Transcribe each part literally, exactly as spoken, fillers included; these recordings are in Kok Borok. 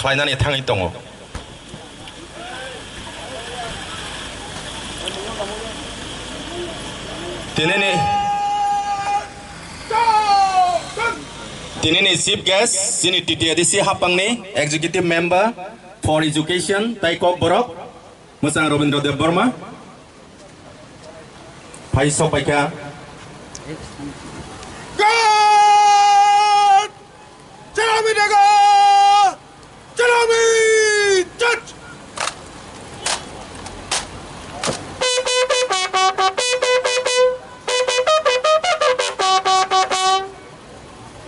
phainani thangwi tongo. Tinini, tinini chief guest, chini T T A D C hapangni executive member for education, tai Kokborok, Mwchang Robindra Debbarma. Phai sok paikha. God! Jeremy Daga! Jeremy Judge!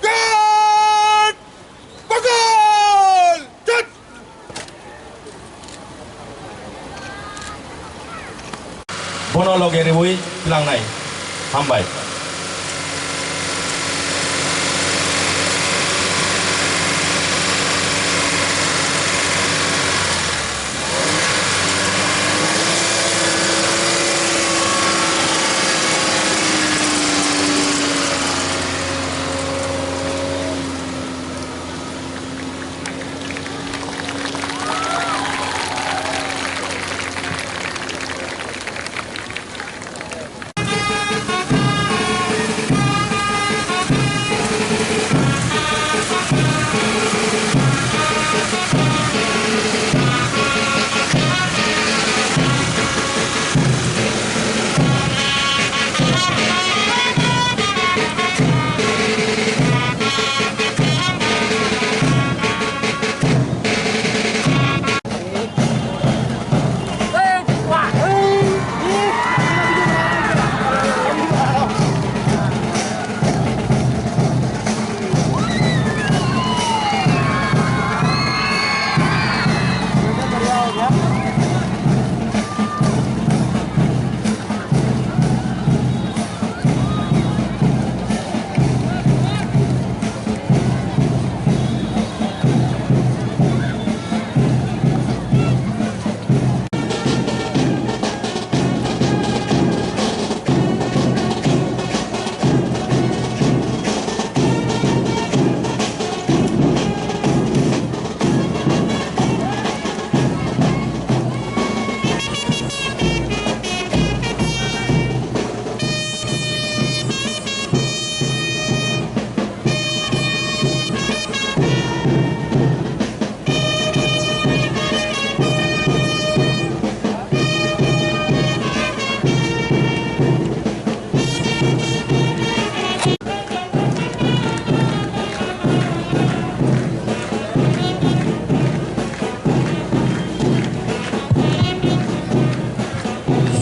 God! Bakal! Judge! Bono loge riwi tlangnai. Hambai.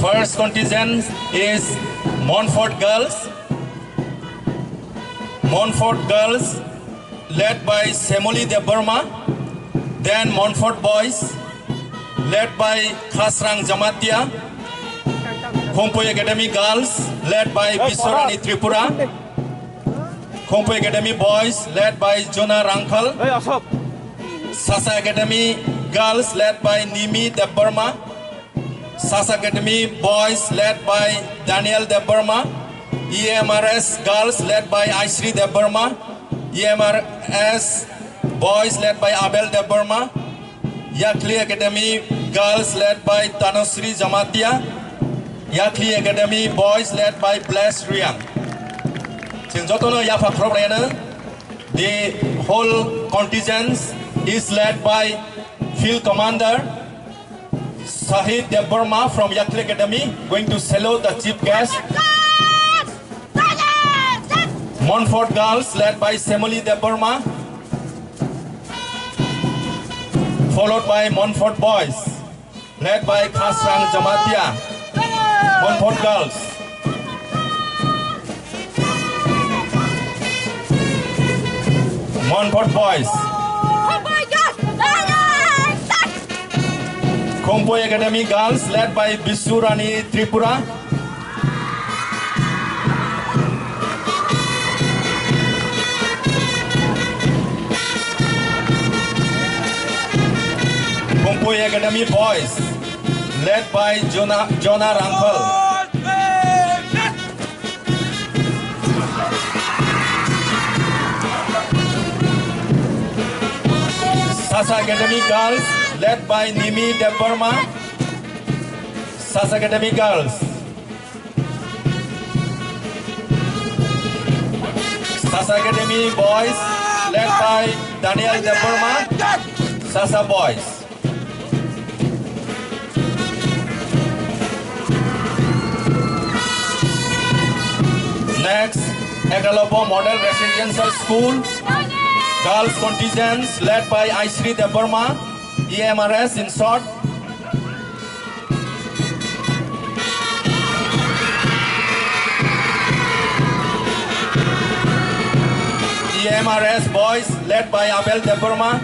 First contingent is Montfort Girls. Montfort Girls, led by Semoli Debbarma. Then Montfort Boys, led by Khasrang Jamatia. Khompui Academy Girls, led by Biswarani Tripura. Khompui Academy Boys, led by Jona Rangkhal. Sasa Academy Girls, led by Nimi Debbarma. Sasa Academy Boys, led by Daniel Debbarma. E M R S Girls, led by Aishri Debbarma. E M R S Boys, led by Abel Debbarma. Yakli Academy Girls, led by Tanusri Jamatia. Yakli Academy Boys, led by Bless Riang. Chwng jotono yapha khorok rayano. The whole contingent is led by Field Commander Sahid Debbarma from Yakli Academy, going to salute the chief guest. Montfort Girls, led by Semoli Debbarma, followed by Montfort Boys, led by Khasrang Jamatia. Montfort Girls. Montfort Boys. Khompui Academy Girls, led by Bisurani Tripura. Khompui Academy Boys, led by Jona, Jona Rangkhal. Sasa Academy Girls, led by Nimi Debbarma. Sasa Academy Girls. Sasa Academy Boys, led by Daniel Debbarma. Sasa Boys. Next, Eklavya Model Residential School, girls contingents led by Aishri Debbarma, E M R S in short. E M R S boys led by Abel Debbarma.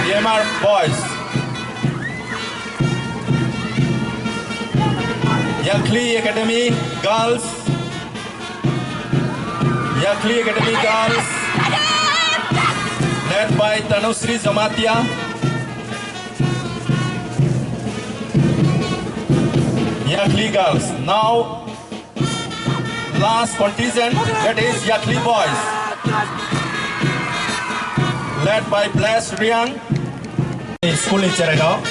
E M R boys. Yakhli Academy girls. Yakhli Academy girls, led by Tanusri Jamatia. Yakhli girls. Now, last contingent, that is Yakhli boys, led by Bless Riang. School ni cherai rok.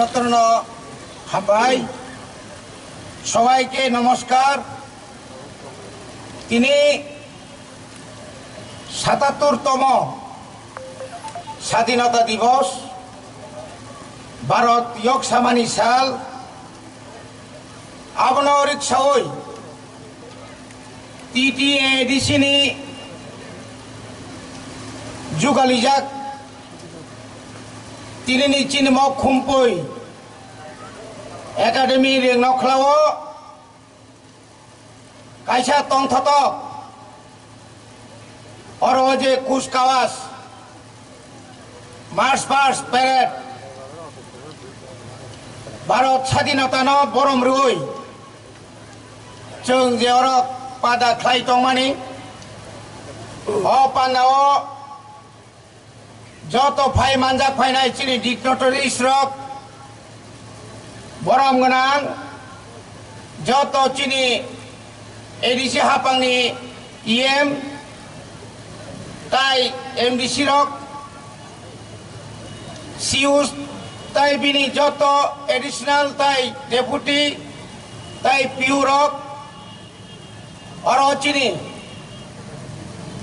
Jotono hambai, sobaike nomoskar. Tini satattor tomo Sadinota Dibos, Bharat Yok Samani Sal, abono riksawi T T A D C ni jugalijak tinini chini mok khumpui Academy ring nokhlao kaisa tongthotok oro je kuchkawas March past parade Bharat Sadinotano borom rwui chwng je oro pada khlai tongmani, o pandao joto phai manjak phainai chini dignitaries rok, borom gwnang joto chini A D C hapangni E M tai M D C rok, C E O tai bini joto additional tai deputy tai P O rok, oro chini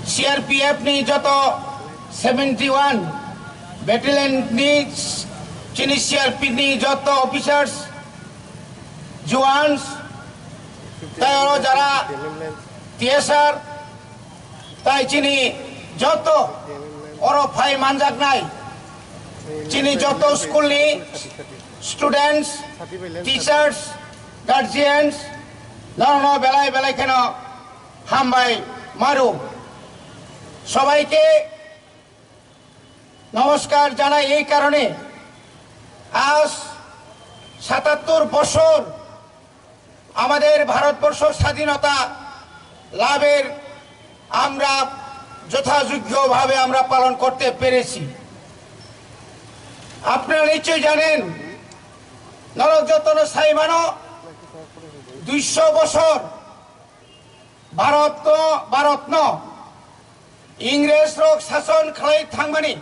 C R P F ni joto seventy one battalion ni chini C R P ni joto officers, Juans, tai oro jara T S R, tai chini joto oro phai manjaknai Chini joto school ni students, teachers, guardians, nono belai belai kheno hambai maru. সবাইকে নমস্কার জানাই। এই কারণে আজ সাতাত্তর বছর আমাদের ভারতবর্ষ স্বাধীনতা লাভের আমরা যথাযোগ্যভাবে আমরা পালন করতে পেরেছি। আপনারা নিশ্চয়ই জানেন, নরক যতন সাইমানো দুইশো বছর ভারত, ভারতনো ইংরেজ রক শাসন খালাই থাংমানি,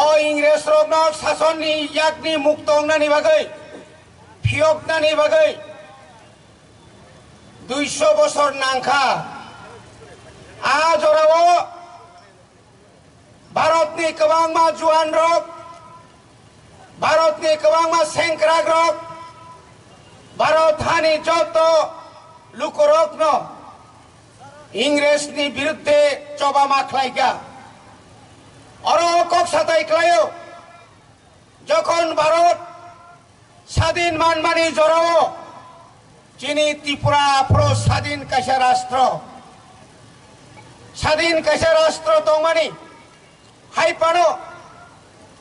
ও ইংরেজ রকনো শাসননি ইয়াকনি মুক্ত wngnani bagwi, phiyoknani bagwi দুইশো বছর nangkha. A jorao ভারতনি kwbangma juan rok, ভারতনি kwbangma sengkrak rok, Bharat hani joto lukurokno ইংরেজনি বিরুদ্ধে choba ma khlaikha. Oro kok satai khlaio, যখন ভারত স্বাধীন manmani jorao chini Tripura aphuru স্বাধীন kaisa rastro, স্বাধীন kaisa rastro tongmani hai phano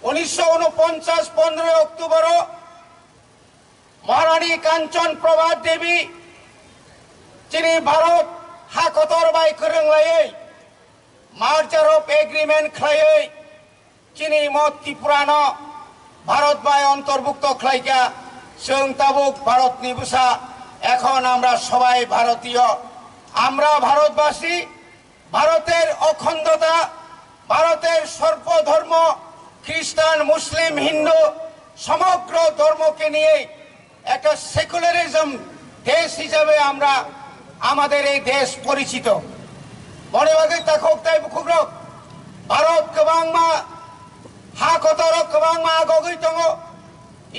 উনিশশো ঊনপঞ্চাশ পনেরোই October o Maharani Kanchan Prabha Devi chini Bharat ha kotor bai kwrwnglaiwi merger of agreement khlaiwi chini mo Tripura no Bharat bai অন্তর্ভুক্ত khlaikha. Chwng tabuk ভারতনি bwsa, এখন আমরা সবাই ভারতীয়, আমরা ভারতবাসী। ভারতের অখণ্ডতা, ভারতের সর্বধর্ম, খ্রিস্টান, মুসলিম, হিন্দু, সমগ্র ধর্মকে নিয়ে একটা সেকুলারিজম দেশ হিসাবে আমরা আমাদের এই দেশ পরিচিত. Boni bagwi takhuk tei bukhukrok, Bharat kwbangma ha kotorok kwbangma agogwi tongo.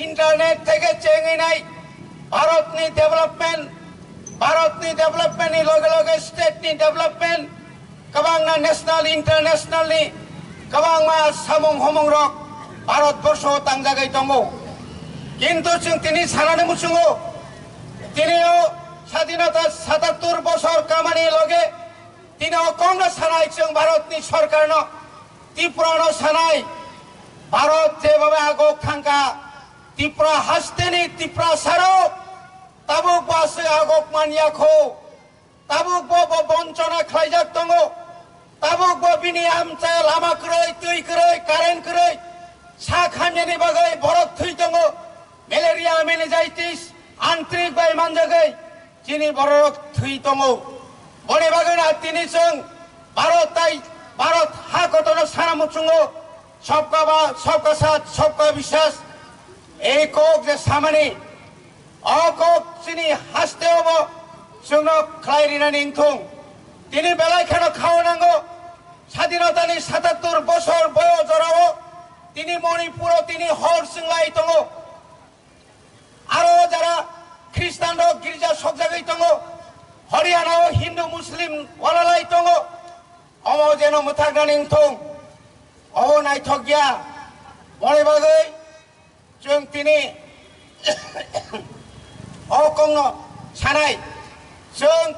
Internet theke chengwi nai, ভারতনি development, ভারতনি development ni loge loge state ni development, kwbangma national, international ni kwbangma samung humung rok Bharatvarsha tangjagwi tongo. কিন্তু chwng tini sanani muchungo, tini o স্বাধীনতা সাতাত্তর বছর kamani loge tini o kokno sanai chwng ভারতনি সরকারno, Tripura no sanai, Bharat যেভাবে agok thangkha, Tripura hasteni Tripura sarok tabuk bo aswk agok manya kho, tabuk bo bo bonchona khlaijak tongo, tabuk bo bini amchaya lama kwrwi, twi kwrwi, current kwrwi, sak hamyani bagwi borok thwi tongo, malaria, meningitis, antrik bai manjagwi chini borok thwi tongo. Boni bagwi na tini chwng Bharat tai Bharat ha kotorno sana muchungo, সবকা বা সবকা সাথ সবকা বিশ্বাস, ei kok je samani, o kok chini hasteo bo chwngno khlai rinani wngthung. Tini belai kheno khao nango, স্বাধীনতাni সাতাত্তর বছর boyo jorao tini Manipuro tini hor chwnglai tongo. Aro jara Khristan rok girja sokjagwi tongo, Haryana o Hindu Muslim walalai tongo, omo jeno mwthaknani wngthung, obo naithok ya. Boni bagwi chwng tini o kokno sanai, chwng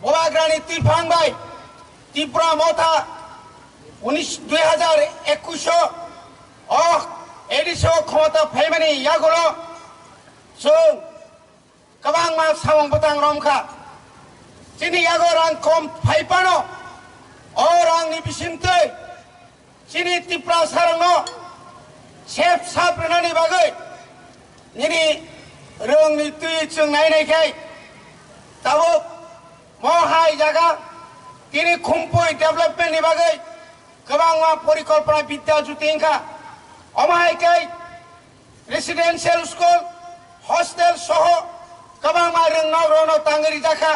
Bubagrani twiphang bai Tipra Motha unis, dui hazar ekush o, o A D C o khomota phaimani yagulo chwng kwbangma samung bwtang romkha. Chini yago rang kom phai phano, o rangni bisingtwi chini Tiprasarokno sep sap rwnani bagwi nini rwngni twi chwng nai nai khai tabuk mo hai jaga tini Khumpui development ni bagwi kwbangma porikolpona Vidya Jyoti wngkha. Omo hai khe residential school, hostel soho kwbangma rwngnok rokno tangwi rijak kha.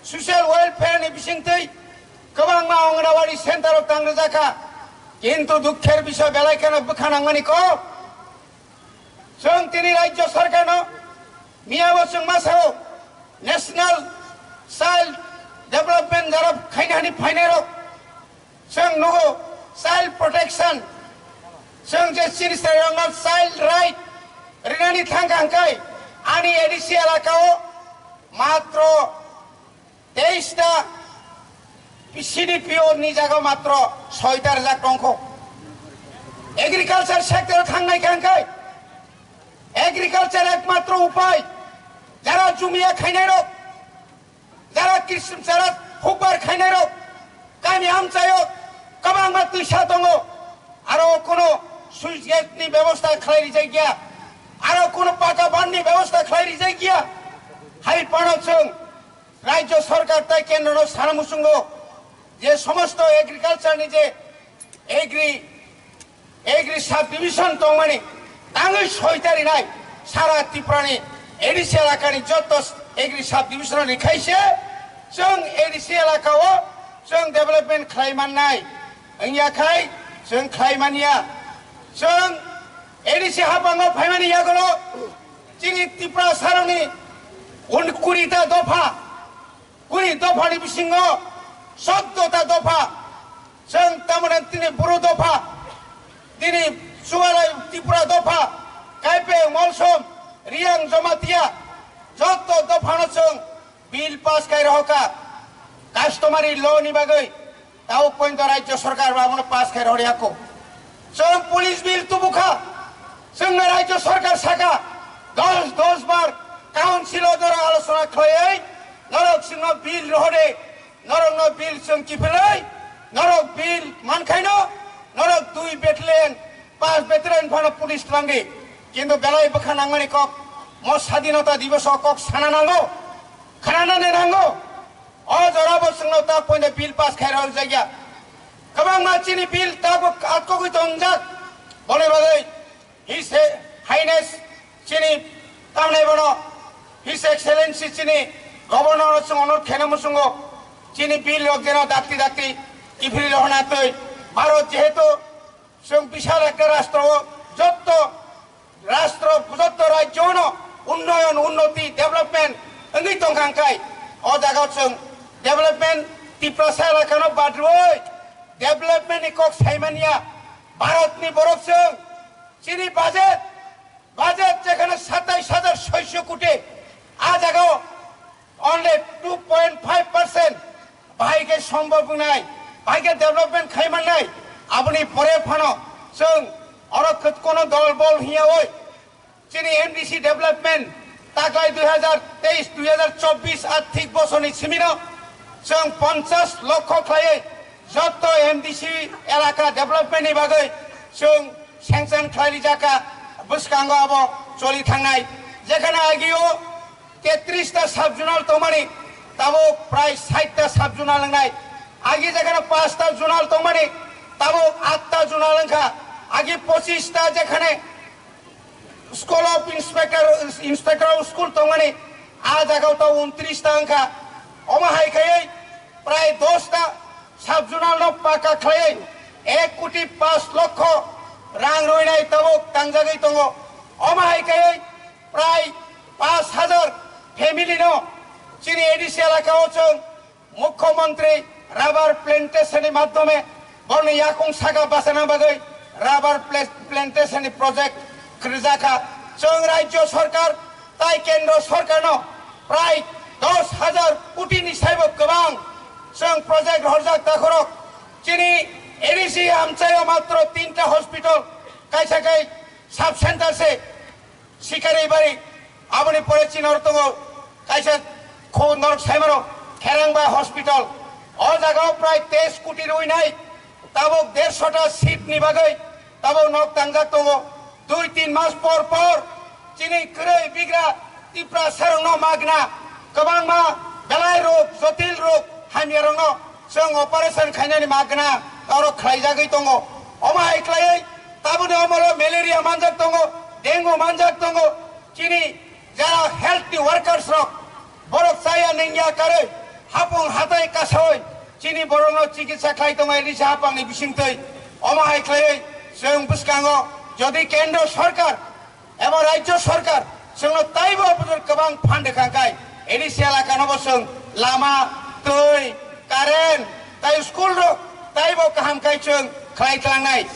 Social welfare ni bisingtwi kwbangma Anganwadi center rok tang rijak kha. Kintu dukher bisoi belai kheno bwkha nangmani kok. Chwng tini Rajya Sarkarno miyabo chwng ma sao, National Child Development jara khainani phainairok chwng nugo, child protection, Chwng je chini chwrairokno child right rinani thangkha hwnkhe ani A D C elakao matro teis ta C D P O ni jaga matro soi ta rijak tongkho. Agriculture sector thangnai kha hwnkhe agriculture ekmatro upai, jara jumia khainairok, jara Kristan, jara hukbar khainairok, kami amchaio kwbangma twisa tongo, aro kuno switch gate ni bebosta khlai rijak ya, aro kuno paka ban ni bebosta khlai rijak ya. Hai phano chwng Rajya Sarkar tai Kendro no sana muchungo je somosto agriculture ni je agri Agri subdivision tongmani tangwi soi tarinai sara Tripurani A D C elakani joto agri subdivision rikhaise chwng A D C elakao chwng development khlai mannai. Wngya khai chwng khlai manya. Chwng A D C hapango phaimani yagulo chini Tripura saroni un kuri ta dopha, kuri dophani bisingo soddo ta dopha. Chwng tamoni tini Bru dopha, tini Chualai Tripura dopha, Kaipeng, Molsom, Riyang, Jamatia, joto dophano chwng bill pass khai rohorkha customary law ni bagwi. Tabuk pointo Rajya Sarkar bo abono pass khai rohorya kho. Chwng police bill tubukha, chwngno Rajya Sarkar sakha, dos dos bar council o norok alochona khlaiwi norok chwngno bill rohode. Norokno bill chwng kiphilwi, norok bill mankhaino, norok dui battalion, pas battalion phano police twlangdi. Kintu belai bwkha nangmani kok, mo Sadinota Diboso kok sana nango, khananani nango. O jorabo chwngno ta pointa bill pass khai rwjakya. Kwbangma chini bill tabuk atkogwi tongjak. Boni bagwi His Highness chini tamnai bono, His Excellency chini Governor no chwng onurot khaina muchungo, chini bill rok jeno dakti dakti kiphilwi rohorna twi. Bharat jehetu chwng bishal ekta rastro o, jotto rastro, jotto rajyo no unnoyon, unnoti, development wngwi tongkha hwnkhe o jaga o chwng development Tiprasa elakano badrwi development ni kok saimanya Bharat ni borok chwng. Chini budget, budget jekhane satais hajar soiso koti, a jagao only two point five percent bahai khe sombhob wngnai, bahai khe development khai mannai. Aboni pore phano chwng oro kono dol bol hiyaui chini M D C development taklai dui hajar teis dui hajar chobbish arthik bosorni simino chwng ponchash lokho khlaiwi jotto M D C elaka development ni bagwi chwng sanction khlai rijak kha, bwskango abo choli thangnai. Jekhane agio tetris ta sub-zonal tongmani, tabuk prai sait ta sub-zonal wngnai. Agi jekhane panch ta zonal tongmani, tabuk aat ta zonal wngkha. Agi pochis ta jekhane School of Inspector, Inspector of School tongmani, a jagao ta untris ta wngkha. Omo hai khaiwi prai dos ta sub-zonal no paka khlaiwi ek koti panch lokho rang roinai tabuk tangjagwi tongo. Omo hai khaiwi prai panch hajar family no chini A D C elaka o chwng Mukhyamantri rubber plantation ni madhyome borni yakung saka bachana bagwi rubber pla-, plantation ni project khrijakha. Chwng Rajya Sarkar tai Kendra Sarkar no prai dos hajar koti ni saibo kwbang chwng project horjak takhorok. Chini A D C amchaio matro tinta hospital, kaisa kai sub center se Sikari bari, aboni pore chini oro tongo kaisa kho norok saimano Kherangba Hospital. O jagao prai teis koti rwi nai, tabuk dersho ta seat ni bagwi tabuk nok tangjak tongo. Dui tin mas por por chini kwrwi bigra Tiprasarokno magna kwbangma belai rok, jotil rok, hamyarokno chwng operation khainani magna oro khlaijagwi tongo. Omo hai khlaiwi taboni omoro malaria manjak tongo, dengue manjak tongo. Chini jara health ni workers rok borok chaya nengya karwi hapung hatai kasawi chini borokno chikitsa khlai tongo elisa hapangni bisingtwi. Omo hai khlaiwi chwng bwskango jodi kendro sarkar eba Rajya Sarkar chwngno taibo bujur kwbang fund rwkha hwnkhe A D C elakano bo chwng lama, twi, current, tai school rok taibo kaham khai chwng khlai tlangnai.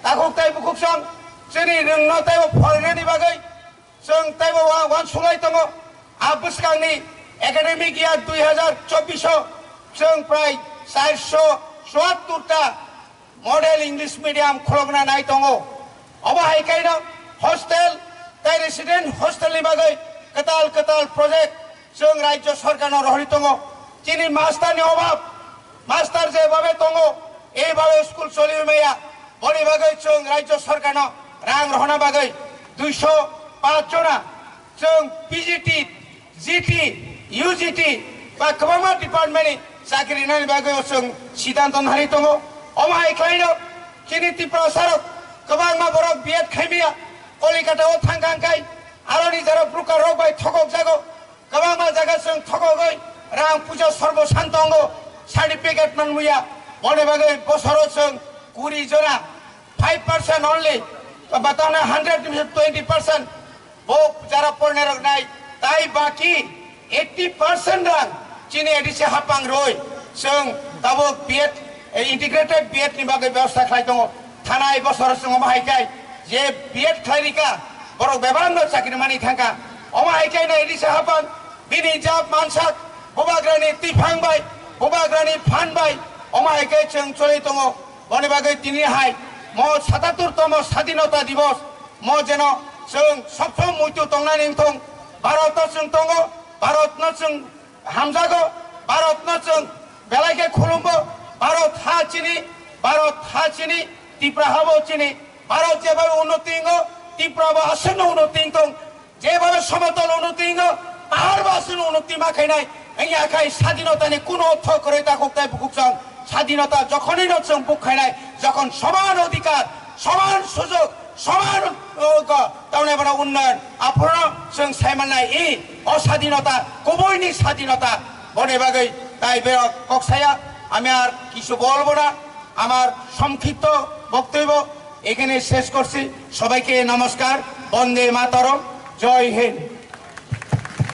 Takhuk tei bukhuk song chini rwngno teibo phorinani bagwi chwng teibo wa-, uansuk lai tongo. A bwskangni academic year dui hazar chobbish o chwng prai charso chuattur ta model English medium khulokna nai tongo. Obo hai kaino hostel tei resident hostel ni bagwi kwtal kwtal project chwng rajyo sarkarno rohorwi tongo. Chini master ni obab, master je babe tongo, ei babe school choli maya. Boni bagwi chwng rajyo sarkarno rang rohorna bagwi duiso paanch jona chwng P G T, G T, U G T ba kwbangma department ni chakri rinani bagwi o chwng siddhanto nari tongo. Omo hai khlaino chini Tiprasa rok kwbangma borok B Ed khaimaya, Kolikata o thangkha hwnkhe aroni jora broker rok bai thokok jago. Kwbangma jaga chwng thokogwi rang puja sorbo san tongo, certificate manmuya. Boni bagwi bosoro chwng kuri jora, five percent only, ba tongna hundred twenty percent bo jara porne rok nai, tai baki eighty percent rang chini A D C hapang roi chwng tabuk B Ed, eh, integrated B Ed ni bagwi bebosta khlai tongo. Thanai bosoro chwng omo hai khe je B Ed khlai rika, borok bebak no chakri mani thangkha. Omo hai khe no A D C hapang bini jab mansak, bubagrani twiphang bai, bubagrani phan bai, omo hai khe chwng choli tongo. Boni bagwi tini hai mo satattur tomo sadinota dibos, mo jeno chwng sob somoi muitu tongnani wngthong. Bharat no chwng tongo, Bharat no chwng hamjago, Bharat no chwng belai khe khulumbo. Bharat ha chini, Bharat ha chini, Tipra ha bo chini. Bharat jebai unnoti wngo, Tipra bo aswkno unnoti wngthong. Jebabe somotol unnoti wngo, pahar bo aswkno unnoti ma khainai. Wngya khai sadinotani kuno ortho kwrwi takhuk tei bukhuk chwng. Sadinota jokhonino chwng buk khainai, jokhon soman odhikar, soman sujog, soman, o, go, tamni bono unnoyon, aphuru chwng sai mannai, i, o sadinota, kubuini sadinota, boni bagwi tai berok kok saya, ami ar kichu bolbo na, amar songkhipto boktobyo ekhane shesh korchi, sobaike nomoskar, bonde mataram, joi hind.